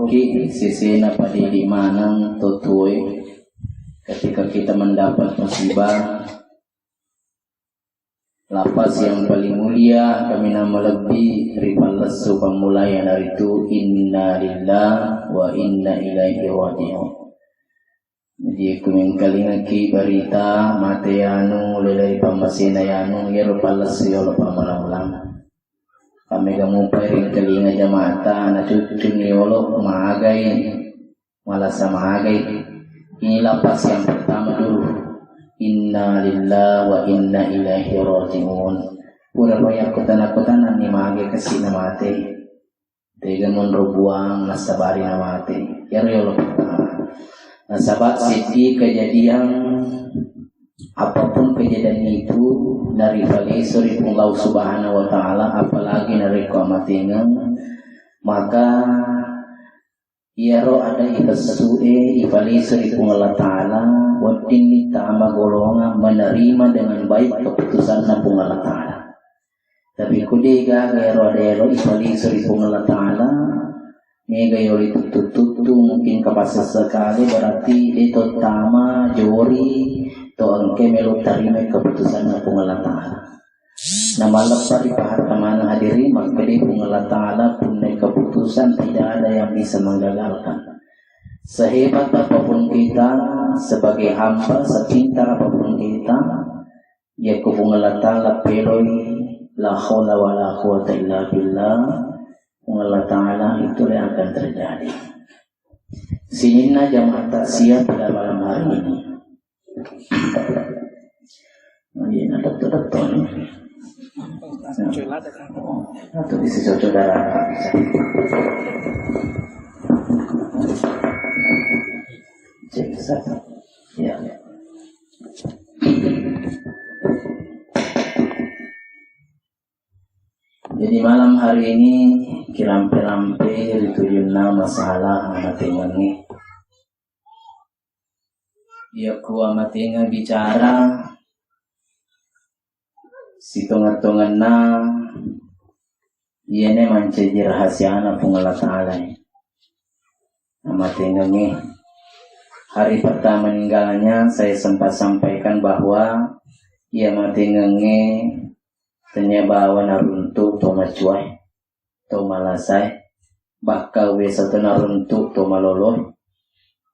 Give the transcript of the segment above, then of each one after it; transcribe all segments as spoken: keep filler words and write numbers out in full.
Ki sesena padidi maneng to tuoe, ketika kita mendapat musibah, lapas yang paling mulia kami nama lebbi ripallessu pammulai, iyanaritu inna lillah wa inna ilaihi raji'un. Jadi, ku mengkalingaki berita mate anu, lelei pammasena anu, iyaro pallessu yolo pammula-mula. Kami kamu pairing kelinga jamaata, na cucuni yolo magai, malasa magai. Ini lapas yang pertama dulu. Inna lillah wa inna ilaihi raji'un. Pura royak kutana-kutana ni magai kasi na mate. Tega monro buang nasabari na mate. Iyaro yolo pertama. Nasaba seddi kejadian, apapun kejadian itu, naripaleso ri Puang Allah Subhanahu wa Ta'ala, apalagi narekko amatengeng, maka iyaro ada ipessu'e ipaleso ri Puang Allah Ta'ala, weddinni tama golongan menerima dengan baik keputusanna Puang Allah Ta'ala. Tapi ku de gaga ero ada ero ipalisu ri Puang Allah Ta'ala, mega yoli tuttu-tuttu, mungkin kapasa sekali, berarti de to tama jori, to engke melo tarima keputusan Puang Allah Ta'ala. Nah, maleppa ri pahatta maneng hadirin, maka di Puang Allah Ta'ala punya keputusan tidak ada yang bisa menggagalkan. Sehebat apapun kita sebagai hamba, sepintar apapun kita, yakko Puang Allah Ta'ala peloi, la haula wa la quwata illa billah, Puang Allah Ta'ala itulah yang akan terjadi. Sininna jamaah takziah pada malam hari ini. Oh, iya, nah, dokter-dokter ini. Atau bisa cocok darah. Cek satu. Ya. Jadi malam hari ini kirampe-rampe ritujunna masalah amatengengnge. Iya ku amatengeng bicara, sitonga-tonganna iyene mancaji rahasiana Puang Allah Ta'ala. Amatengengnge, hari pertama meninggalnya saya sempat sampaikan bahwa iya amatengengnge tenya bawa naruntuk to macuae, to malasae, bahkan biasa to naruntuk to malolo,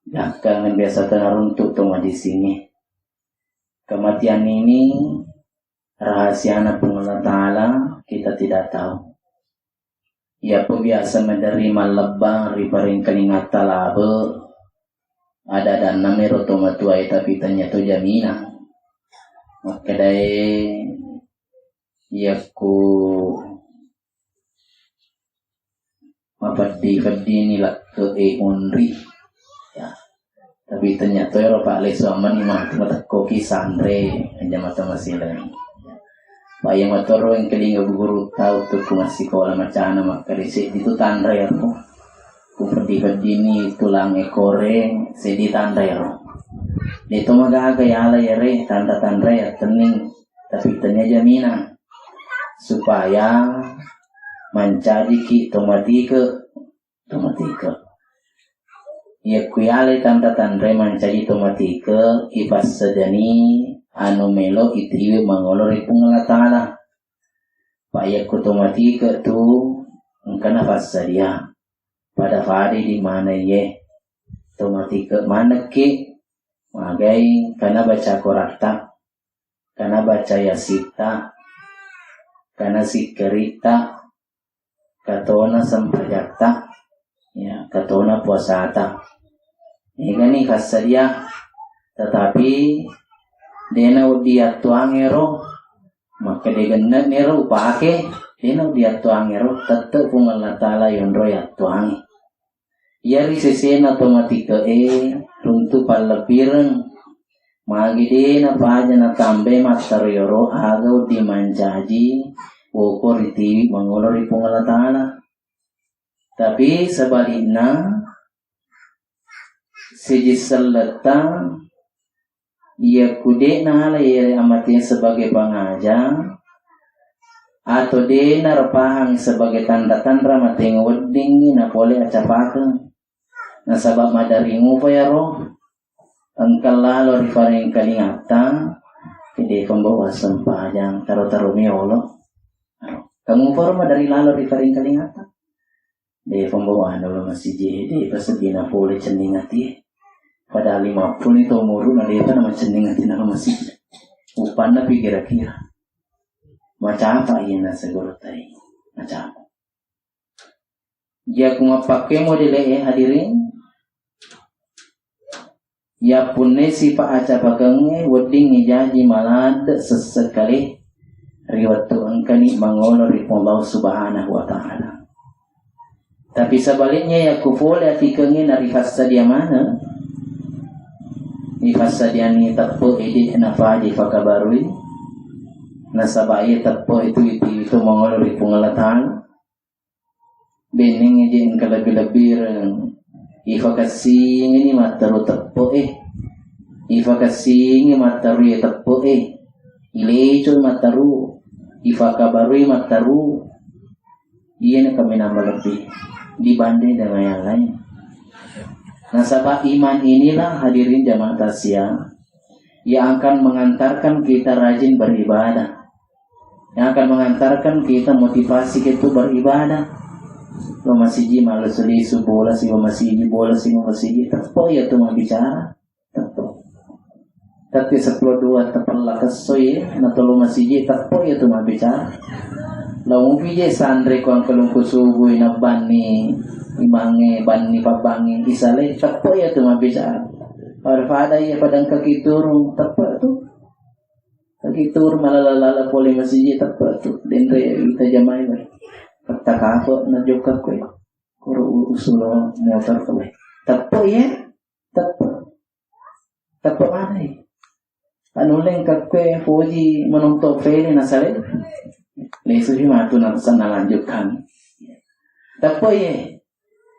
bahkan biasa to naruntuk to madisingi. Kematian ini rahasiana Puang Allah Ta'ala, kita tidak tahu. Iya pun biasa menerima lebang ri paring kelingatta labe, ada-adanna mero to matuae, tapi tanya to jamina. Makkedae, iya ku mapeddi-peddini lakke'e onri. Ya. Tapi tanya to ero Pak Leso amani mati matekkoki sanre aja mata masileng. Pak yang matoro yang kelinga guru tahu tu ku masikola macana makkeda seddi tu tanre ero. Ku peddi-peddini tulang ekore seddi tanre ero. Deto magaga yala yare tanda-tanda ya tening, tapi tanya jamina supaya mancajiki tomatike, tomatike. Iya ku yalai tanra-tanrai mancaji tomatike, ipassadani anu melo itiwi mangolo ri Puang Allah Ta'ala. Pa iya ku tomatike tu engkana passadia. Pada-pada di mana iye. Tomatike manekki magai kana baca koratta. Kana baca yasitta, kana sikkeritta, katona sempajatta, ya, katona puasata. Egani kassadia, tetapi dena wedding yattuangero, makkeda genne'niro upake, dena wedding yattuangero, tette Puang Allah Ta'ala yonro yattuangi. Iyari sesena tomatike'e runtu pallebbireng. Magi de napaja natambai mattaro yoro aga wedding mancaji woko ritiwi mangolo ri Puang Allah Ta'ala. Tapi sebalikna, siji selletta Iya ku de nala iya amateng sebagai pangaja, atau de narapahang sebagai tanra-tanra mateng weddingngi napole acapakeng. Nasaba maderri mupa iyaro engka lalo ri farengkalingatta, de pembawa sempajang, taro-taro miolo. Kamu poro maderri lalo ri farengkalingatta. De pembawa anu lo masiji, de paseddina pole cenning ati. Padahal lima puluh ni to umuruna, de pa namacenning ati nalo masiji. Upanna pikira-kira. Macapa iya nasegoro tai. Macapa. Iya ku mappakke modele'e, hadirin. Yappunnai sifa acapakengnge weddingngi jaji maladde sessekale ri wettu engkani mangolo ri Puang Allah Subhanahu wa Ta'ala. Tapi sebaliknya, yakku pole atikengnge na rifassadia maneng, ifassadiani teppe idi nafaji fakabarui, nasaba iya teppe itu, itu, itu mangolo ri Puang Allah Ta'ala. Benneng je engka lebbi-lebbireng. Ifakessingini matteru teppe'e. Ifakessingi matteru ye teppe'e. Ileco matteru. Ifakabarui matteru. Iyana kaminang malebbi dibanding dengan yang lain. Nasaba iman inilah, hadirin jamaah tausiah, yang akan mengantarkan kita rajin beribadah, yang akan mengantarkan kita motivasi kita beribadah. Lo masiji malesu-lesu, bola si masiji, bola si masiji, tepo iya tu mabbicara. Tepo. Tapi sepuluh dua tepella kesso ye, na tolo masiji, tepo iya tu mabbicara. Lo mupi je sanre ko angkelungku subuh ina banni imange, banni pabbangi isale, tepo iya tu mabbicara. Pada-pada iya padang kaki turun, tepo tu. Lagi tur malala-lala pole masiji, teppe tu denre ita jamai we. Petta kapo na jokka kue. Koro u-, usulo motor kue. Teppe ye, teppe. Teppe mana ye? Anu leng ka kue foji menonton film nasale. Lesu hi matu na sana lanjutkan. Teppe ye.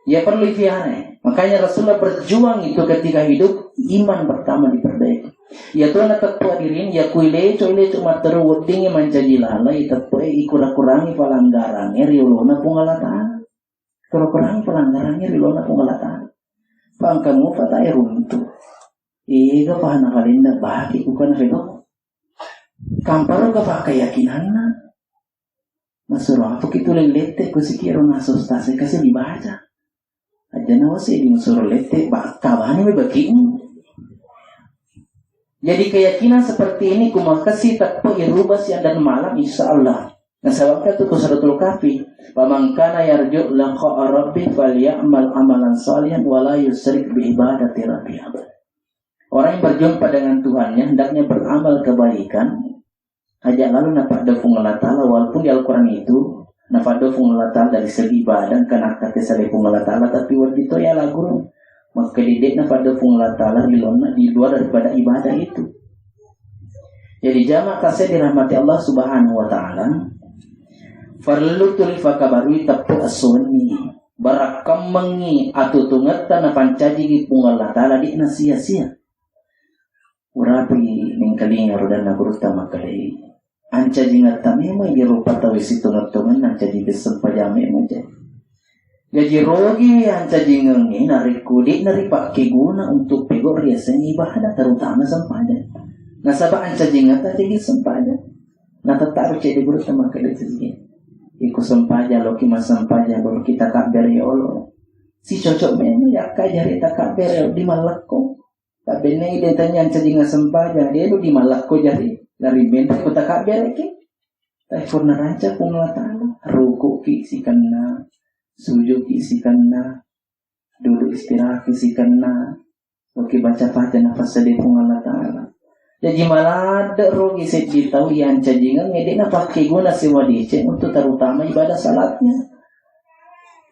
Ya perlu ikhtiar. Makanya Rasulullah berjuang itu ketika hidup, iman pertama diperbaiki. Ya Tuhan tetap hadirin, ya kui leco, leco matteru weddingi mancaji lalai, teppe ikura-kurangi pelanggaran riolona Puang Allah Ta'ala. Kura-kurangi pelanggaran riolona Puang Allah Ta'ala. Pangkamu fata eruntu. Ega pahana kalenda baki bukan redo. Kamparo ka pakayakinanna. Masuro apa ki tu lellette, kusiki ero naso stase kasi dibaca. Aja na wase di masuro lette, bakka bani me bakimu. Jadi keyakinan seperti ini kumakasi teppe irubah siang dan malam, insya Allah. Nasaba tu ku Suratul Kahfi, "Faman kana yarju liqa'a rabbih falyamal amalan salihan wa la yusyrik bi ibadati rabbih ahada." Orang yang berjumpa dengan Tuhannya hendaknya beramal kebaikan. Aja lalu napadda Puang Allah Ta'ala, walaupun di Al-Quran itu napadda Puang Allah Ta'ala dari segi ibadah, karena kata sale Puang Allah Ta'ala, tapi waktu itu ya lagu makkadede napadda Puang Allah Ta'ala di luar, di luar daripada ibadah itu. Jadi jamaah kasih dirahmati Allah Subhanahu wa Ta'ala, perlu tuli fakabarui teppe esoni, barakkammengi atutungetta napancaji Puang Allah Ta'ala, di nasia-sia. Urapi nengkalinga rodanna gurutta makkedai, ancajingetta memang di rupa tau sitonget-tongenna ancaji sempajang memang jadi. Jaji rogi ancajingengnge narekko de'na ripakkeguna untuk pegau riaseng ibadah, terutama sempajang. Nasaba ancajingetta jadi sempajang. Natettaru cedde gurutta makkedai seddi. Iko sempajang loki massempajang, baru kita kabbere yolo. Si cocok memang yakka jari takabbere di mallakko. Tabbennai de tanya ancajinga sempajang, de lu di malakko jari, lari menre ko takabbereki. Tapi purna ranca Puang Allah Ta'ala, rukuki sikenna, sujuki sikenna, duduk istirahat sikenna, oke baca Fatihah nafas sedih Puang Allah Ta'ala. Jadi maladde rogi seddi tau yang ancajinga ngedek na pakai guna sewa deceng untuk terutama ibadah salatnya.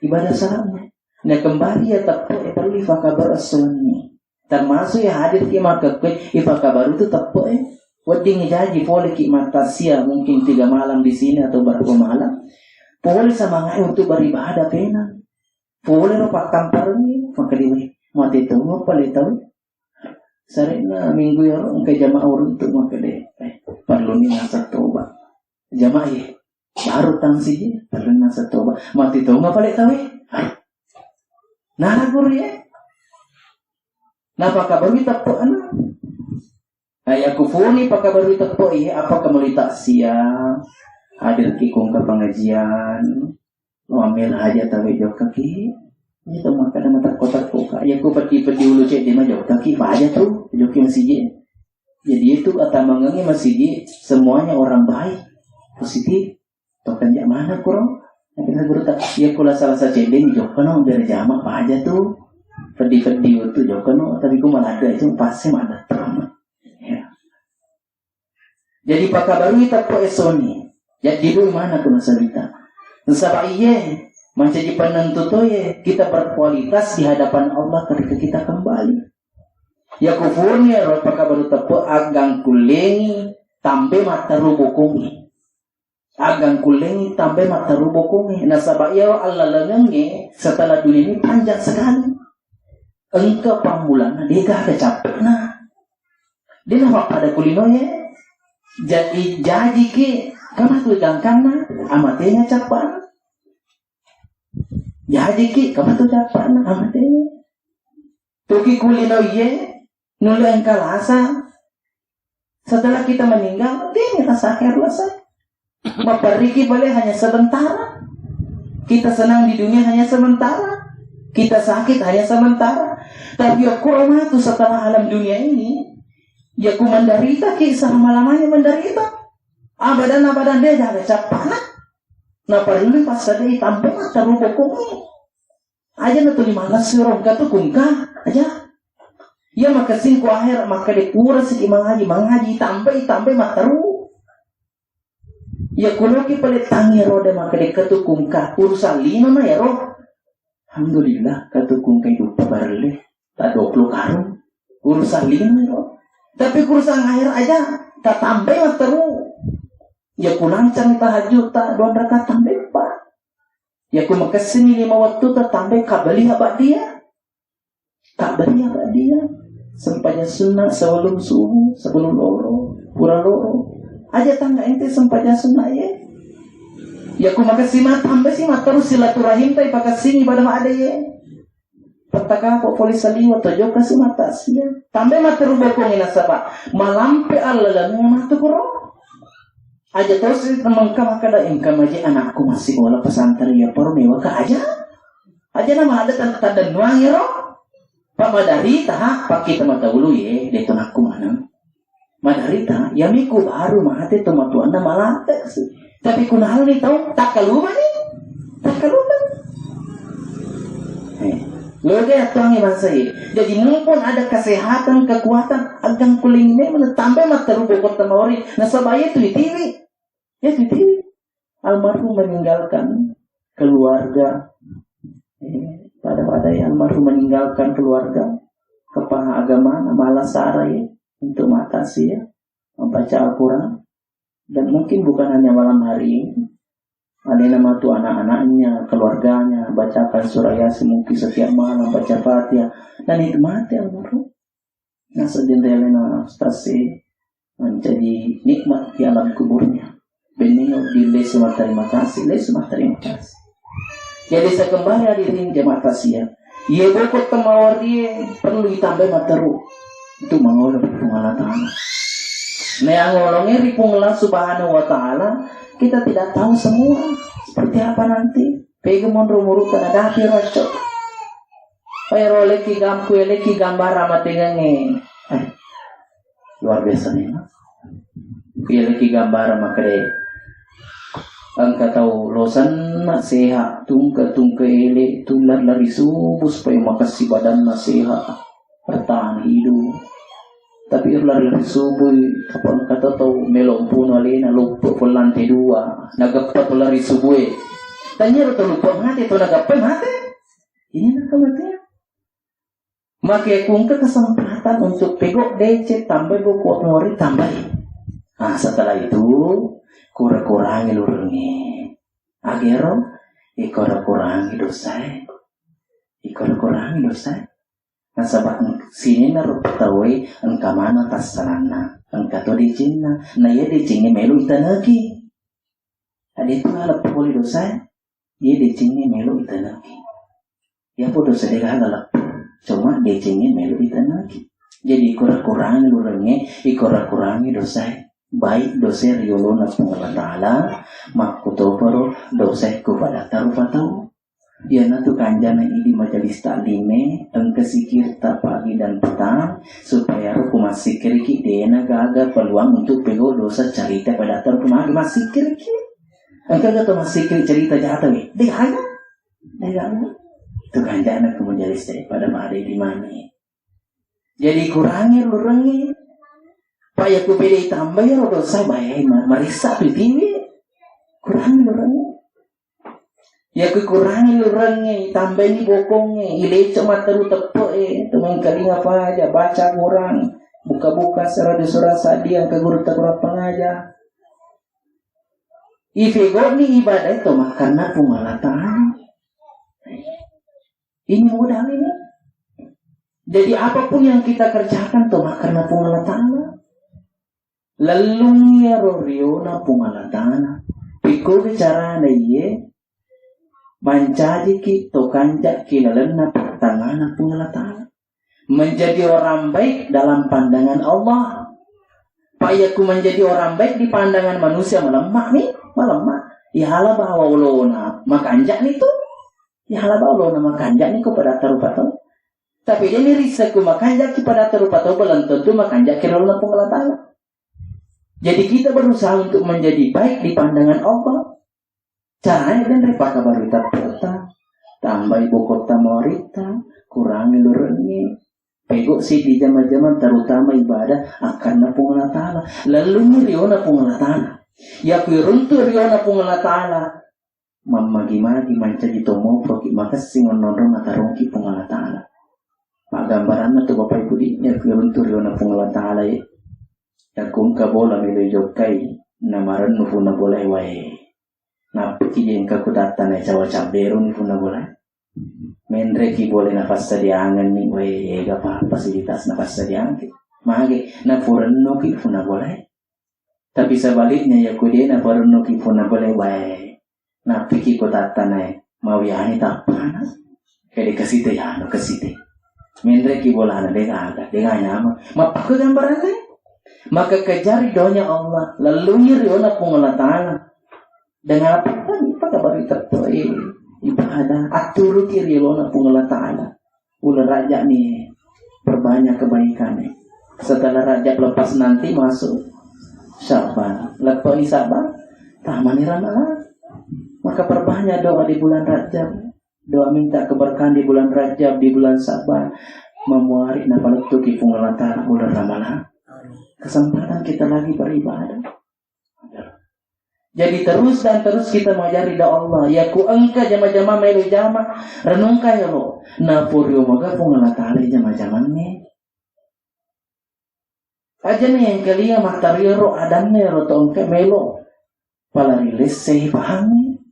Ibadah salatnya. Nah kembali ya teppe perlu fakabar essoanni. Termasuk ya hadir ki makkekkue, ifakabaru tu teppe e. Wedding jaji pole ki mattasia mungkin tiga malam di sini atau berapa malam. Pole semangat untuk beribadah pena. Pole ro pakkamparengi, maka di mate tau apa le tau. Sarena minggu ya engka jamaah uruntu maka de. Eh, perlu ni masa toba. Jamaah ya. Baru tang siji, perlu masa toba. Mate tau apa le tau e. Nara guru ya. Napakabarui teppe'na. Nah, yakufuni pakabarui teppe'i, apa kemali taksia, hadir ki kungka pengajian, ambil haja tawe jokka ki. Itu makanya mata kota koka. Ya ku pedi-pedi ulu cek di majokka ki, baja tu, jokki masigi. Jadi itu kata mangengi masigi, semuanya orang baik, positif. Tokenja mana kuro? Akhirnya guru tak, iya kula salah satu cedde ni jokka no, biar jama apa aja tu. Pedi-pedi waktu jokka no, tapi ku malah ada itu pasti mana. Ya. Jadi pakabarui teppe'e soni. Jadi dulu mana kuna salita. Nasaba iye, menjadi penentu toye, kita berkualitas di hadapan Allah ketika kita kembali. Yakufuni ro pakabaru teppe' agangkullengi tambe matteru bokongi. Agangkullengi tambe matteru bokongi. Nasaba iyaro allalengengnge setelah dunia ini panjang sekali. Engka pammulanna, de'gaga cappe'na. De'na mappada kulinoye. Jadi, jajiki, kamatu gangkanna, amatenga cappa. Jajiki, kamatu cappa, amatenga. Tuki kulinoye, nulle engka lasa. Setelah kita meninggal, de'na rasa akhir lasa. Maperriki bale hanya sementara. Kita senang di dunia hanya sementara. Kita sakit hanya sementara. Tapi yakuro matu setelah alam dunia ini, ya ku menderita ki selama-lamanya menderita. Abadan-abadan de'gaga cappana. Naparellu passadai tambe matteru bokongi. Aja na tuli malessu ro engka tu kungka aja. Iya makessing ku akhirat makkeda pura siki mangaji, mangaji tambai, tambai matteru. Iya kuloki pale tangi ro de makkeda ketu kungka urusan lino na ya ro. Alhamdulillah ketu kungka itu pabarelle. Tak dua puluh karung. Urusan lino ya ro. Tapi urusan akhirat aja tak tambai matteru. Ya ku lancang tahajud tak dua rakaat tambai pa. Ya ku makessini lima waktu ta tambai kabeli apa dia? Kabeli apa dia? Sempajang sunnah sebelum subuh, sebelum loro, pura loro. Aja tangga ente sempajang sunnah ye. Ya ku makessima tambai si matteru silaturahim tai pakessini pada ada ye. Pettakapo pole saliwa to jokka si mata sia. Tambai matteru bokongi nasaba malampe allalenna matu kuro. Aja tau si mengka makkeda engka maji anakku masih ola pesantren ya paru mewa ka aja. Aja nama ada tan-, tadennuang ro. Pak madarita ha, pak kita mata ulu ye, de tonakku maneng. Madarita, ya miku baru mate tomatuanna malate si. Tapi kunalni tau takkalumani, takkalumani. Eh, loge atuangi bangsa ye. Jadi mumpung ada kesehatan, kekuatan, agang kuling memang tambah matteru bokot temori. Nasaba ye tu itiwi. Ya, jadi almarhum meninggalkan keluarga. Eh, pada-pada ya almarhum meninggalkan keluarga, kepala agama, malas sarai untuk mata sia membaca Al-Quran. Dan mungkin bukan hanya malam hari ini, ada nama tu anak-anaknya, keluarganya, bacakan surah Yasin mungkin setiap malam, baca Fatihah. Dan nikmati almarhum. Naseng jendelena Ustaz si menjadi nikmat di alam kuburnya. Benni dile semua terima kasih, le semua terima kasih. Jadi saya kembali hadirin jemaah takziah. Ye bokot temawarie perlu ditambai matteru. Itu mangolo ri Puang Allah Ta'ala. Nah, yang ngolongnya di Puang Allah Subhanahu wa Ta'ala, kita tidak tahu semua seperti apa nanti. Pega monro muru kana dati rocco. Ero leki gampu, leki gambara matengange. Eh, luar biasa memang. Iya leki gambara makade. Engka tau losanna seha, tungke-tungke ele, tullar lari subuh supaya makassi badanna seha, bertahan hidup. Tapi lari-lari subuh, apa engka tau melo mpuno alena, luppo pole lantai dua, nagappa pole lari subuh e. Tanya ro to luppo mate, to nagappa mate. Ini nak kematian. Maka kungka kesempatan untuk pego deceng, tambai buku mori, tambai. Nah, setelah itu kura-kurangi lurungi. Agero, ikura-kurangi dosae. Ikura-kurangi dosae. Nasaba sininna rupa tauwe engka maneng tassalanna, engka to decenna. Na iya decengnge melo itaneki. Ade tu leppo pole dosae. Iya decengnge melo itaneki. Iya podo sedde gaga leppo. Cuma decengnge melo ditennangki. Jadi ikura-kurangi lurengnge, ikura-kurangi dosae. Baik dosa riolona Puang Allah Ta'ala, makkutoparo dosa ku padatta rupa tau. Iyanatu kanjana idi majelis taklime, engka sikirta pagi dan petang, supaya ro ku massikiriki, dena gaga peluang untuk pego dosa carita padatta ro ku magi massikiriki. Engka gaga to massikiri carita jata we? De gaga. De gaga. Itu kanjana ku majelis pada pada di mana? Jadi kurangi lurengnge. Pa iya ku pede tambai ro dosa bae ma-, marissa tu tiwi. Kurangi lurengnge. Iya ku kurangi lurengnge, tambaini bokongnge, ileco matteru teppe'e, temengkalinga paja, baca Quran, buka-buka saradu surah sadiang ke guru ta Quran pangaja. Ifegoni ibadah itu makarna Puang Allah Ta'ala. Ini modal ini. Jadi apapun yang kita kerjakan to makarna Puang Allah Ta'ala. Lellung iyaro riona Puang Allah Ta'ala. Pikkogi carana iye mancajiki to kanjaki lalenna pattangana Puang Allah Ta'ala. Menjadi orang baik dalam pandangan Allah. Pa iya ku menjadi orang baik di pandangan manusia, malemma mi, malemma. Ihala bawa ulona makanja ni tu. Ihala bawa ulona makanja ni ko padatta rupa tau. Tapi jadi rissa ku makanja ki padatta rupa tau, belum tentu makanja ki ulona Puang Allah Ta'ala. Jadi kita berusaha untuk menjadi baik di pandangan Allah. Caranya dan ripaka baru teppe'ta, tambai bokotta mawaritta, kurangi lurengnge, pego siddi jama-jama terutama ibadah akkanna Puang Allah Ta'ala. Lellungi riona Puang Allah Ta'ala. Iya ku iruntu riona Puang Allah Ta'ala, mammagi-magi mancaji to moproki makessing onnonrong natarongki Puang Allah Ta'ala. Maggambaranna tu Bapak Ibu di, iya ku iruntu riona Puang Allah Ta'ala, iya. Iya ku engka bola melo jokkai, namarennu funa bola wae. Nappiki je engka kutattana cawa cabberuni funa bola. Menreki bola napassadiangenni, wae, ega pa fasilitas napassadiangki. Mage, napurennuki funa bola. Tapi sebaliknya, iya ku de napurennuki funa bola, wae. Nappiki kutattana, mawiani tappana. Kede kasite ya, no kasite. Menreki bolana, de gaga, de gaga nyameng. Mappakko gambaranna? Maka kejar ridhonya Allah, lellungi riona Puang Allah Ta'ala. Dengan apa? Tadi pada bari tettoi ibadah, atturuki riolona Puang Allah Ta'ala. Uleng Rajab ni, perbanyak kebaikan ni. Setelah Rajab lepas nanti masuk Syaban. Lepas ni Syaban, tamani Ramadan. Maka perbanyak doa di bulan Rajab. Doa minta keberkahan di bulan Rajab, di bulan Syaban. Mamuari napalettuki Puang Allah Ta'ala uleng Ramadan. Kesempatan kita lagi beribadah. Jadi terus dan terus kita mengajari doa Allah. Ya ku engka jama-jama melo jama, renungka ya lo. Naporio maga Puang Allah Ta'ala jama-jamangnge. Aja ni engkalinga mattario ro adanna ro to engka melo. Pala rilessei pahangnge.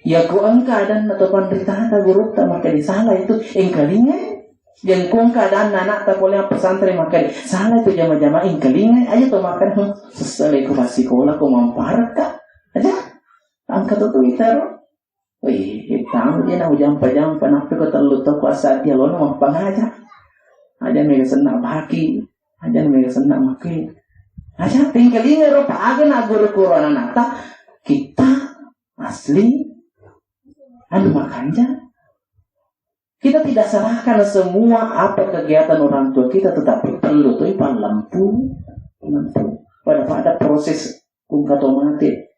Iya ku engka adanna to panritata gurutta makkeda salah itu, engkalingai. Yang ku engka adanna anakta pole pesantren makkeda salah itu jama-jama, engkalingai. Aja to makkeda, "Hmm, sessale ku massikola ko mamparekka." Aja. Engka to tu itaro. Wih, tamu je na ujampa-jampa, nappi ko tellu to ku assadia lono mappangaja. Aja mega senna baki, aja mega senna makke. Aja tingkalinga ro pa aga na guru kuro anakta. Kita asli anu makanja. Kita tidak serahkan semua apa kegiatan orang tua kita, tetapi perlu tu ipallampu, lampu. Pada pada proses kungka to mate.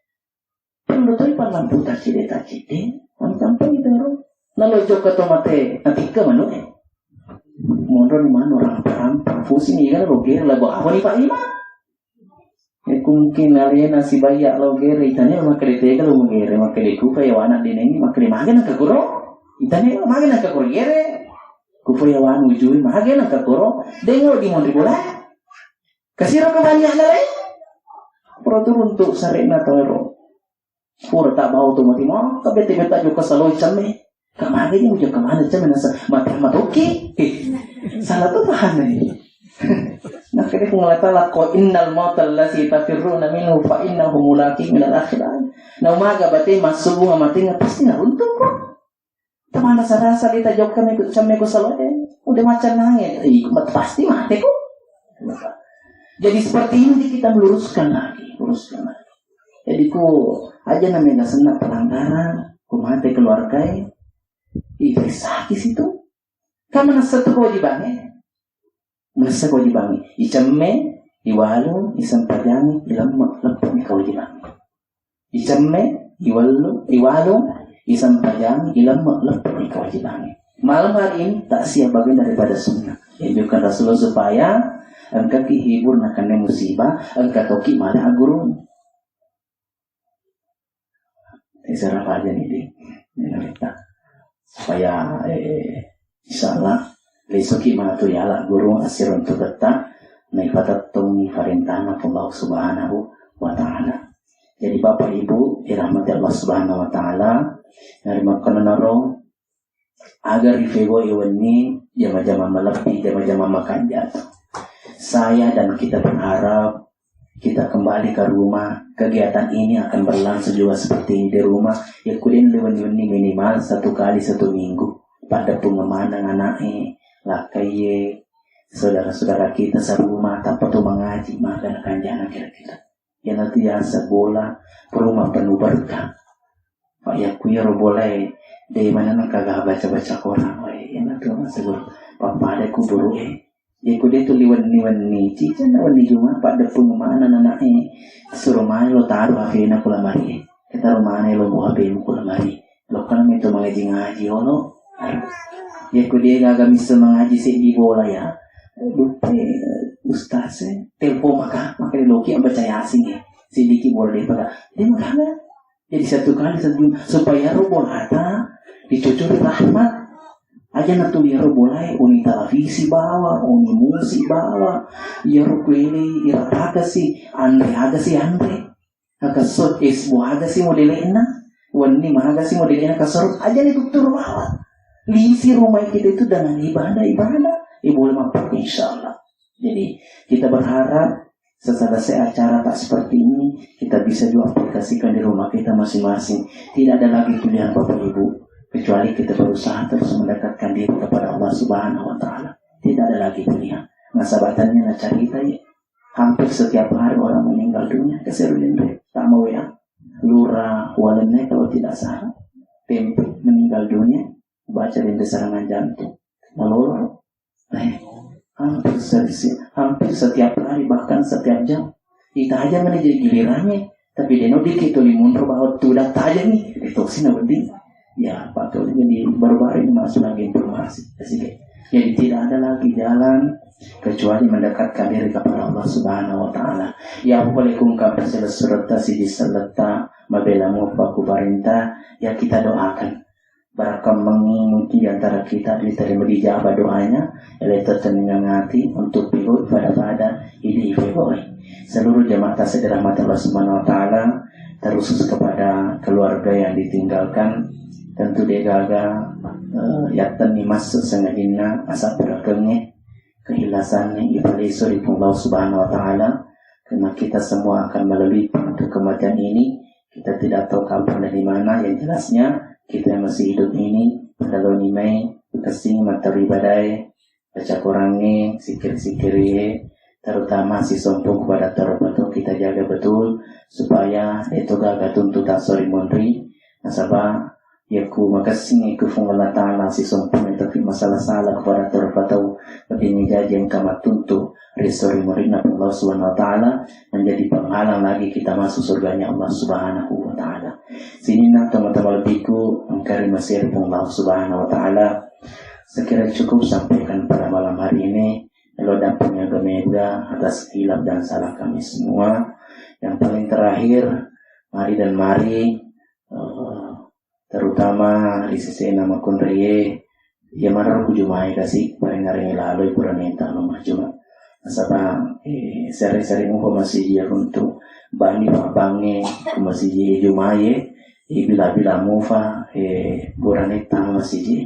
Perlu tu ipallampu taccede-taccede, anu tampai itu ro. Nalo jokka to mate, natikka manu e. Monro ni manu rampa-rampa, pusing ni kan lo gere labo apa ni Pak Imam. Iyaku mungkin alena sibawa lo gere, itane makkeda tega lo gere, makkeda kupa ya wana denengi, makkeda mage nangka kuro. Itane mage nangka kuro gere. Kupa ya wanu ujui, mage nangka kuro. Dengo di monri bola. Kasiro kebanyakan lain. Pro turun tu sarena toro. Pura tak bau tu mati mau, tapi tiba tak juga saloi cemme. Kemana dia udah kemana cemme nasa mati sama toki. Eh, salah tu paham ni. Nah, kede ku ngalata lako innal mautal ladzi tafirruna minhu fa innahu mulaqi minal akhirah. Nah, umaga bate masuk bunga mati pasti naruntuk kok. Teman rasa-rasa kita jokka meko, cemme ko salote, udah macam nangis. Ih, pasti mati kok. Jadi seperti ini kita meluruskan lagi, luruskan lagi. Jadi ku aja namanya senna pelanggaran, ku mate keluarga, ih, sakit situ. Kamu nasa tuh kewajibannya. Manessa kewajibangnge. Icemme, iwalung, isempajangi, ilemme, leppe'ni kewajibangnge. Icemme, iwallu, iwalung, isempajangi, ilemme, leppe'ni kewajibangnge. Malam hari ini tak siap bagian daripada sunnah. Dianjurkan Rasulullah supaya engkaki hibur nakenna musibah, engka toki mala aggurung. Isara aja nih di. Supaya eh, insyaallah lesoki matu yala guru asiruntu betta naipatettongi parentana Allah Subhanahu wa Ta'ala. Jadi Bapak Ibu dirahmati Allah Subhanahu wa Ta'ala, nari makkonaro aga rifegoi wenni jama-jama malebbi, jama-jama makanja. Saya dan kita berharap kita kembali ke rumah. Kegiatan ini akan berlangsung juga seperti ini di rumah. Ya, kuden wenni-wenni minimal satu kali satu minggu. Pada pengemana anaknya, lakaiye, saudara-saudara kita serumah, tanpa tu mengaji, maka anak kanjana kira-kira. Iyanatu yaseng bola rumah penuh berkah. Pak, yakku iyaro bolae de maneng kaga baca-baca Quran wae. Iyanatu maksud pappada kuburu'e. Yakku de tuli wenni-wenni, cicenna wenni Juma, paddeppung mana nana'e. Suro mai lo taru H P-na ku lamari. Ketaro mana lo H P-mu ku lamari. Lokkana meto mangaji-ngaji olo. Yakko de gaga misseng mangaji seddi bola ya. Duppe ustaz e, telpon maka, maka loki baca Yasin ya. Seddi ki bola de pada. De maka. Jadi satu kali satu supaya ro bolata dicucuri rahmat. Aja na tuli ro bolae, uni televisi bawa, uni musik bawa. Iyaro kuele, ira aga si, anre aga si anre. Nakasut es buah aga si modelena, wenni maga si modelena kasarut aja nih dokter bawa. Lisi rumah kita itu dengan ibadah-ibadah, ibu boleh mampu insyaallah. Jadi kita berharap setelah selesai acara tak seperti ini, kita bisa juga aplikasikan di rumah kita masing-masing. Tidak ada lagi pilihan Bapak Ibu kecuali kita berusaha terus mendekatkan diri kepada Allah Subhanahu wa Ta'ala. Tidak ada lagi pilihan. Nah, sahabatannya na cerita ya. Hampir setiap hari orang meninggal dunia, keseruan deh, tak mau ya. Lura Walene kalau tidak salah, tempe meninggal dunia, baca dende serangan jantung. Malolo. Eh, hampir sesi- hampir setiap hari, bahkan setiap jam. Ita aja mana jadi gilirannya, tapi deno dikit tuh limunro bahwa tuh udah tajam nih, itu sih wedding. Ya, Pak Tony jadi baru-baru ini masuk lagi informasi. Jadi tidak ada lagi jalan kecuali mendekatkan diri kepada Allah Subhanahu wa Ta'ala. Ya, boleh kungkap selesai serta sidi seleta mabela mupa ku parenta, ya kita doakan. Barakka mengi mungkin di antara kita diterima dijabah doanya, ya, tetap dengan hati untuk pegawai pada-pada ini pegawai. Seluruh jemaah tasik dirahmati Allah Subhanahu wa Ta'ala, terkhusus kepada keluarga yang ditinggalkan, tentu de gaga eh, yattenni masuk sengajinna asappurakengnya, kehilasannya ipaleso ri Allah Subhanahu wa Ta'ala, karena kita semua akan melalui pintu kematian ini. Kita tidak tahu kapan dan di mana. Yang jelasnya kita yang masih hidup ini pada loni mai kessing materi badai baca Qurangnge, sikir-sikir ye, terutama si sompong kepada terpatu kita jaga betul supaya itu gaga tuntutan sori monri. Nasaba yakku makessing ku Fuang Allah Ta'ala si sompong itu masalah salah kepada terpatu, lebih menjadi yang kamat tuntu risori muridna Allah Subhanahu wa Ta'ala, menjadi penghalang lagi kita masuk surganya Allah Subhanahu wa Ta'ala. Sininna teman-teman lebihku engkari masih Allah Subhanahu wa Ta'ala. Sekira cukup sampaikan pada malam hari ini. Elo dampingnya gemega atas hilaf dan salah kami semua. Yang paling terakhir, mari dan mari eh, terutama di sisi nama kunrie, ya marah ku jumai kasih paling ngaring lalo pura nenta lo maju. Nasaba eh, seri-seri muka masih dia untuk bani pabange ku masih dia jumai eh, bila-bila mufa eh, pura nenta masih dia.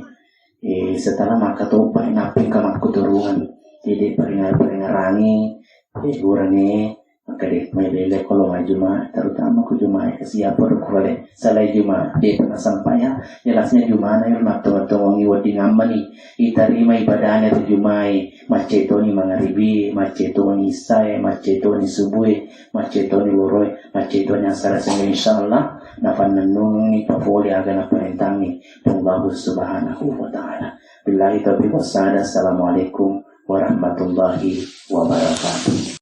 Eh, setelah maka topa napi kamakku turungan. Jadi peringar-peringarangi eh, pura ne Jadi, mai bele kalau mai Jumat, terutama ku Jumat, siapa tu kole, selain Jumat, dia pernah sampai ya, jelasnya Jumat, ya, matto-matto wangi wedding ammani, itarima ibadahnya tu Jumat, maccetoni mangaribi, maccetoni isai, maccetoni subuh, maccetoni loroi, maccetoni asar, sehingga insyaallah, nafannennungi, pafoli aga naparentangi, Allahu subhanahu wa ta'ala. Billahi taufiq wassadah, assalamualaikum warahmatullahi wabarakatuh.